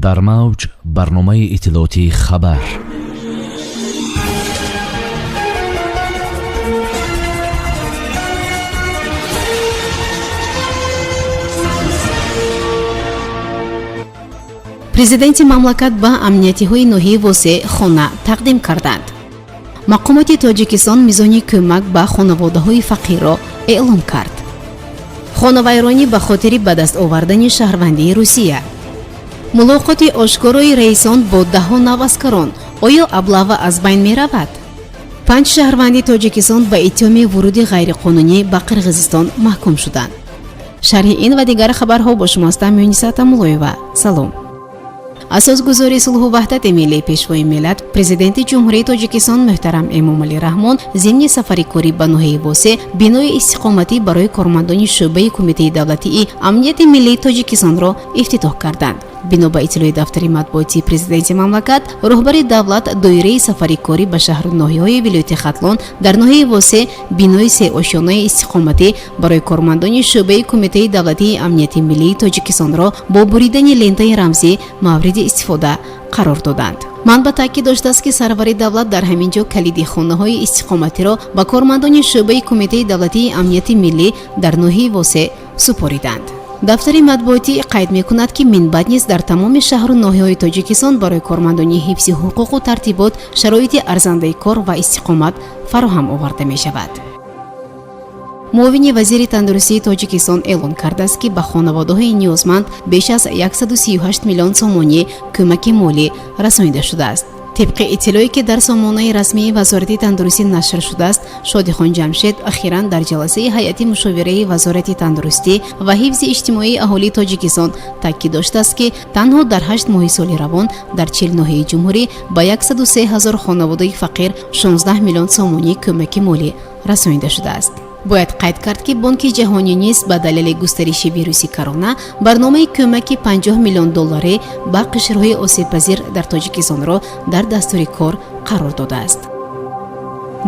Дар мавҷ барномаи иттилоотии «Хабар». Президенти мамлакат ба амниятиҳои ноҳияи Восеъ хона тақдим карданд. Мақомоти Тоҷикистон мизони кӯмак ба хонаводаҳои фақирро эълом кард. Хонавайронӣ ба хотири ба даст овардани шаҳрвандии Русия. Мулоқоти ошкорои раисон бо даҳҳо наваскарон. Оё облава аз байн меравад? Панҷ шаҳрванди Тоҷикистон ба иттиҳоми вуруди ғайриқонунӣ ба Қирғизистон маҳкум шуданд. Шарҳи ин ва дигар хабарҳо бо шумо ҳастам Мюниса Тамулоева. Салом. Асосгузори сулҳу ваҳдати миллӣ, Пешвои миллат, Президенти Ҷумҳурии Тоҷикистон муҳтарам Эмомалӣ Раҳмон зимни сафари корӣ ба ноҳияи Восеъ бинои истиқоматӣ барои кормандони шӯъбаи Кумитаи давлатии амнияти миллии Тоҷикистонро ифтитоҳ карданд. Бино ба иттилои дафтари матбуотии президенти мамлакат, роҳбари давлат доираи сафари корӣ ба шаҳру ноҳияҳои вилояти Хатлон дар ноҳияи Восеъ бинои сеошёнаи истиқоматӣ барои кормандони шӯъбаи Кумитаи давлатии амнияти миллии Тоҷикистонро бо буридани лентаи рамзӣ мавриди истифода қарор доданд. Манба таъкид доштааст, ки сарвари давлат дар ҳамин ҷо калиди хонаҳои истиқоматиро ба кормандони шӯъбаи Кумитаи давлатии амнияти миллӣ дар ноҳияи Восеъ супориданд. Дафтари матбуотӣ қайд мекунад, ки минбаъд низ дар тамоми шаҳру ноҳияҳои Тоҷикистон барои кормандони ҳифзи ҳуқуқу тартибот шароити арзандаи кор ва истиқомат фароҳам оварда мешавад. Муовини вазири тандурустии Тоҷикистон эълон кардааст, ки ба хонаводаҳои ниёзманд беш аз 138 миллион сомонӣ кӯмаки молӣ расонида шудааст. Тибқи иттилое, ки дар сомонаи расмии Вазорати тандурустӣ нашр шудааст, Шодихон Ҷамшед ахиран дар ҷаласаи ҳайати мушовираи Вазорати тандурустӣ ва ҳифзи иҷтимоии аҳолии Тоҷикистон таъкид доштааст, ки танҳо дар 8 моҳи соли равон дар 40 ноҳияи ҷумҳурӣ ба 103 ҳазор хонаводаи фақир 16 миллион сомонӣ кӯмаки молӣ расонида шудааст. Бояд қайд кард, ки Бонки Ҷаҳонӣ низ ба далели густариши вируси корона барномаи кӯмаки 50 миллион долларӣ ба қишрҳои осебпазир дар Тоҷикистонро дар дастури кор қарор додааст.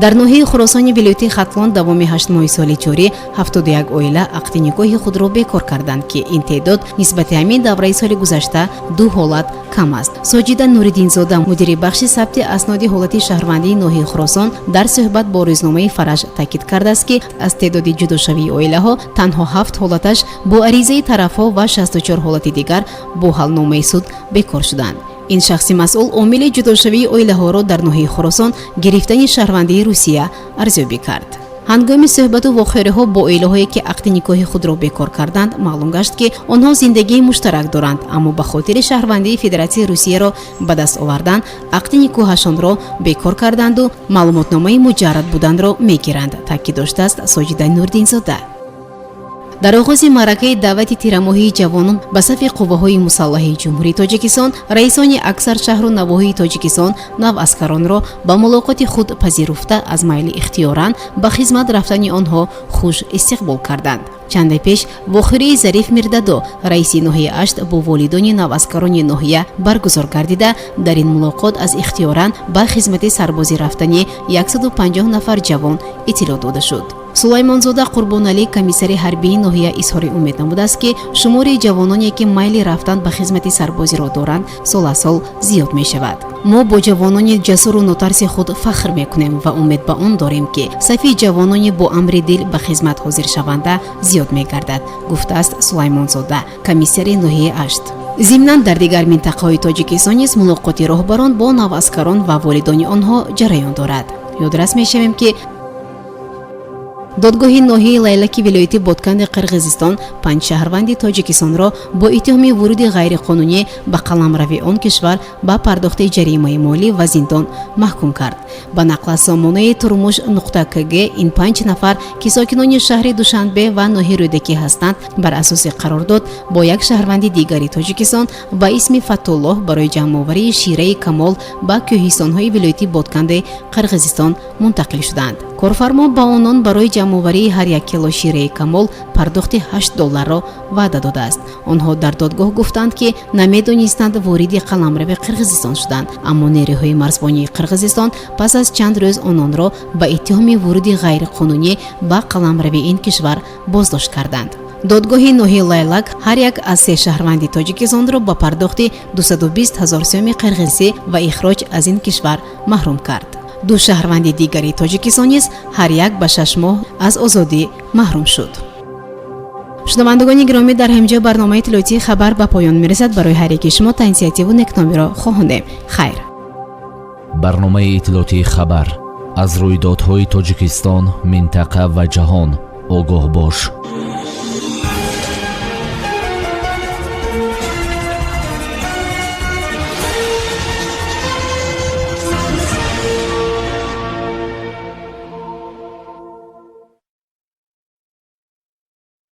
Дар ноҳияи Хуросони вилояти Хатлон давоми 8 моҳи соли ҷорӣ 71 оила ақди никоҳи худро бекор карданд, ки ин теъдод нисбати ҳамин давраи соли гузашта ду ҳолат кам аст. Соҷида Нуриддинзода, мудири бахши сабти асноди ҳолати шаҳрвандии ноҳияи Хуросон, дар суҳбат бо рӯзномаи «Фараж» таъкид кардааст, ки аз теъдоди ҷудошавии оилаҳо танҳо ҳафт ҳолаташ бо аризаи тарафҳо ва 64 ҳолати дигар бо ҳалномаи суд бекор шуданд. Ин шахси масъул омили ҷудошавии оилаҳоро дар ноҳияи Хуросон гирифтани шаҳрвандии Русия арзёбӣ кард. Ҳангоми суҳбату вохӯриҳо бо оилаҳое, ки ақди никоҳи худро бекор карданд, маълум гашт, ки онҳо зиндагии муштарак доранд, аммо ба хотири шаҳрвандии Федератсияи Русияро ба даст овардан ақди никоҳашонро бекор карданду маълумотномаи муҷаррад буданро мегиранд, таъкид доштааст Соҷида Нурдинзода. Дар оғози маъракаи даъвати тирамоҳии ҷавонон ба сафи қувваҳои мусаллаҳи Ҷумҳурии Тоҷикистон раисони аксар шаҳру навоҳии Тоҷикистон наваскаронро ба мулоқоти худ пазируфта, аз майли ихтиёран ба хизмат рафтани онҳо хуш истиқбол карданд. Чанде пеш вохӯрии Зариф Мирдадо, раиси ноҳияи Ашт, бо волидони наваскарони ноҳия баргузор гардида, дар ин мулоқот аз ихтиёран ба хизмати сарбозӣ рафтани 150 нафар ҷавон иттилоъ дода шуд. Сулаймонзода Қурбоналӣ, комиссари ҳарбии ноҳия, изҳори умед намудааст, ки шумори ҷавононе, ки майли рафтан ба хизмати сарбозиро доранд, сол аз сол зиёд мешавад. Мо бо ҷавонони ҷасуру нотарси худ фахр мекунем ва умед ба он дорем, ки сафи ҷавонони бо амри дил ба хизмат ҳозиршаванда зиёд мегардад, гуфтааст Сулаймонзода, комиссари ноҳияи Ашт. Зимнан, дар дигар минтақаҳои Тоҷикистон низ мулоқоти роҳбарон бо наваскарон ва волидони онҳо ҷараён дорад. Ёдрас мешавем, ки додгоҳи ноҳияи Лайлаки вилояти Ботканди Қирғизистон панҷ шаҳрванди Тоҷикистонро бо иттиҳоми вуруди ғайриқонунӣ ба қаламрави он кишвар ба пардохти ҷаримаи молӣ ва зиндон маҳкум кард. Ба нақл аз сомонаи Турмуш нуқта кг, ин панҷ нафар, ки сокинони шаҳри Душанбе ва ноҳияи Рӯдакӣ ҳастанд, бар асоси қарордод бо як шаҳрванди дигари Тоҷикистон ба исми Фаттуллоҳ барои ҷамъоварии шираи камол ба кӯҳистонҳои вилояти Ботканди Қирғизистон мунтақил шуданд. Корфармо ба онон барои ҷамъоварии ҳар як кило шираи камол пардохти 8 долларро ваъда додааст. Онҳо дар додгоҳ гуфтанд, ки намедонистанд вориди қаламрави Қирғизистон шуданд, аммо нерӯҳои марзбонии Қирғизистон пас аз чанд рӯз ононро ба иттиҳоми вуруди ғайриқонунӣ ба қаламрави ин кишвар боздошт карданд. Додгоҳи ноҳияи Лайлак ҳар як аз се шаҳрванди Тоҷикистонро ба пардохти 220 ҳазор сӯми қирғизӣ ва ихроҷ аз ин кишвар маҳрум кард. Ду шаҳрванди дигари Тоҷикистон низ ҳар як ба 6 моҳ аз озодӣ маҳрум шуд. Шунавандагони гиромӣ, дар ҳамин ҷо барномаи иттилоотии «Хабар» ба поён мерасад. Барои ҳар яки шумо тансиҳативу некномиро хоҳондем. Хайр. Барномаи иттилоотии «Хабар». Аз рӯйдодҳои Тоҷикистон, минтақа ва ҷаҳон огоҳ бош.